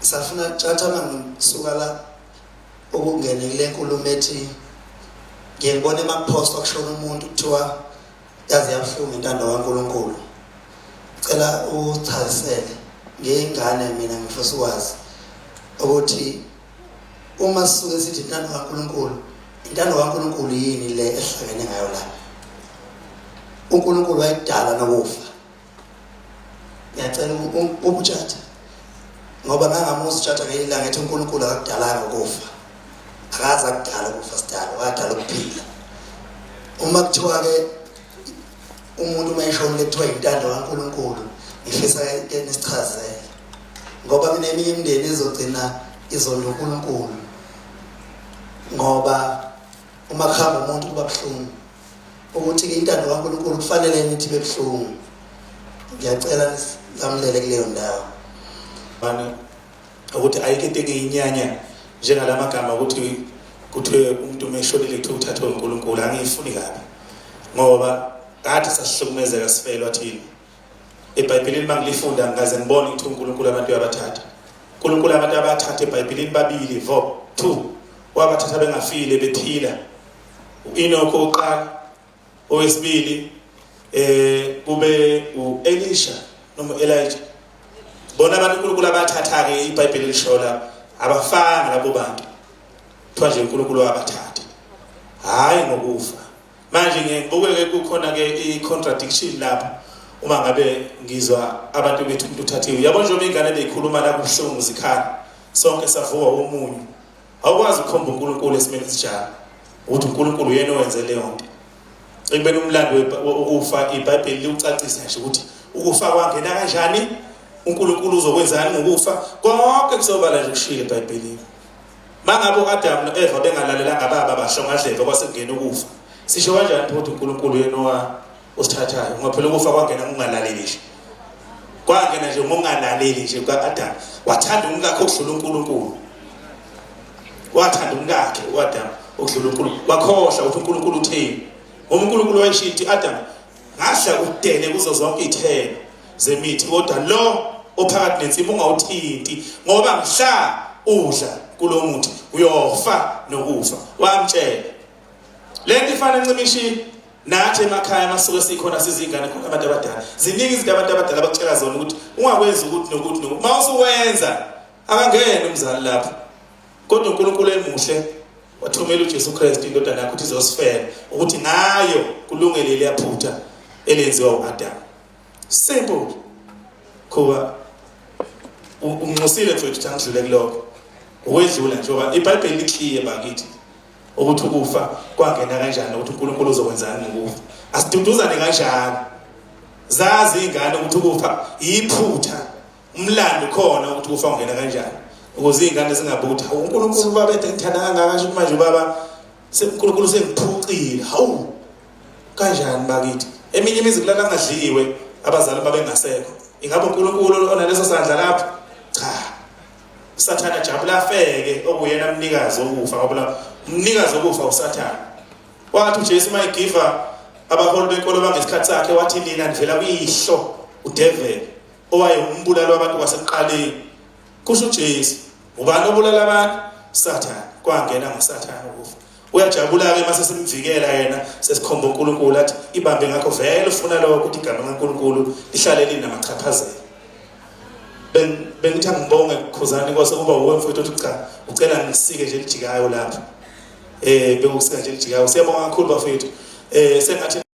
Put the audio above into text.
Safuna tshatha mangisuka la ukungene kule nkulumo ethi ngiye ngibone emakuphostwa kushona umuntu kuthiwa yaze yabuhlungu intando kaNkulunkulu. Cela uchazisele ngiyingane mina ngifisa ukwazi ukuthi uma sisuke sithi intando kaNkulunkulu, intando kaNkulunkulu yini le ehlangene ngayo la? uNkulunkulu wayedala nokufa. Ngiyacela ukutshatha ngoba ngangamuza utshatha ngelinye ilanga ethi uNkulunkulu akakudalanga ukufa, akaze akudala ukufa, sidalo wadala ukuphila. Uma kuthiwa-ke umuntu uma eshonile kuthiwa intando kaNkulunkulu, ngifisa ke nisichazele ngoba kuneminye imindeni ezogcina izonda uNkulunkulu ngoba uma kuhamba umuntu kuba buhlungu. Ukuthi-ke intando kaNkulunkulu kufanele nithi bebuhlungu. Ngiyacela nisamulele kuleyo ndawo. Bani ukuthi ayikho into engiyinyanya njengalamagama ukuthi kuthiwe umuntu uma eshonile kuthiwe uthathwe uNkulunkulu, angiyifuni kabi ngoba kade sasihlukumezeka sifelwa thina. EBhayibhelini mangilifunda ngikaze ngibone ukuthi uNkulunkulu abantu uyabathatha. uNkulunkulu abantu abathatha eBhayibhelini babili vo two wabathatha bengafile bephila. U-Enoch oqala, owesibili kube uElisha noma uElijah. Bona abantu uNkulunkulu abathatha ke iBhayibheli lisho la abafani labo bantu. Kuthiwa nje uNkulunkulu wabathatha. Hayi ngokufa. Manje ngiye ngibukeke kukhona ke i-contradiction lapho uma ngabe ngizwa abantu bethi umuntu uthathiwe. Yabo njengoba ingane beyikhuluma la kubuhlungu zikhala. Sonke savuka umunyu. Awukwazi ukukhomba uNkulunkulu esimeni esinjalo ukuthi uNkulunkulu uyena owenze leyo nto. Ekubeni umlando wokufa iBhayibheli liwucacisa nje ukuthi ukufa kwangena kanjani, uNkulunkulu uzokwenzani ngokufa, konke kusobala nje kushilo eBhayibhelini. Mangabe uAdam noEva bengalalelanga baba bahlongadlebe kwase kungena ukufa. Sisho kanjani ukuthi uNkulunkulu uyena owa osithathayo? Ngoba phela ukufa kwangena ngokungalaleli nje. Kwangena nje ngokungalaleli nje kukaAdam. Wathanda umkakhe okudlula uNkulunkulu. Wathanda umkakhe uAdam okudlula uNkulunkulu. Wakhohlwa ukuthi uNkulunkulu utheni. Ngoba uNkulunkulu wayesho ukuthi Adam ngahla udele kuzo zonke izithelo zemithi kodwa lo ophakathi nensimu ungawuthinti ngoba mhla udla kulo muthi uyofa nokufa. Wamtshela. Lento ifana ncimishi nathi emakhaya masuke sikhona sizingane khona abantu abadala. Ziningi izinto abantu abadala abakutshela zona ukuthi ungakwenzi ukuthi nokuthi nokuthi. Uma usuwenza akangeni umzali lapho. Kodwa uNkulunkulu emuhle wathumela uJesu Kristu indodana yakhe ukuthi izosifela ukuthi ngayo kulungele liyaphutha elenziwa uAdam. Simple. Khuba unxusile mfethu ukuthi angidlule kulokho. Ukwedlula njengoba iBhayibheli liclear bakithi ukuthi ukufa kwangena kanjani ukuthi uNkulunkulu uzokwenzani ngokufa. Asiduduzane kanjalo. Zazi ingane ukuthi ukufa iphutha. Umlando khona ukuthi ukufa ungena kanjani. Ukuze izingane zingabuthi hawu uNkulunkulu ubaba ede ngithanda kangaka nje manje ubaba uNkulunkulu sengiphucile. Hawu kanjani bakithi? Eminye imizi kulala kungadliwe abazali babengasekho. Ingabe uNkulunkulu onaleso sandla lapho? Cha. uSathane ajabula afeke okuyena mnikazi wokufa ngoba umnikazi wokufa uSathane. Wathi uJesu uma egiva abaholi benkolo bangesikhathi sakhe wathi nina nivela kuyihlo uDevil owaye umbulali wabantu kwasekuqaleni. Kusho uJesu, ubani obulala abantu? Sathane. Kwangena ngoSathane ukufa. Uyajabula-ke mase simvikela yena sesikhomba uNkulunkulu athi ibambe ngakho vele ufuna lokho ukuthi igama likaNkulunkulu lihlale linamachaphazelo. Bengithi angibonge kukhuzani kwase kuba uwe mfowethu othi cha ucela ngisike nje lijikayo lapha. Bekusika nje lijikayo. Siyabonga kakhulu bafethu. Sengathi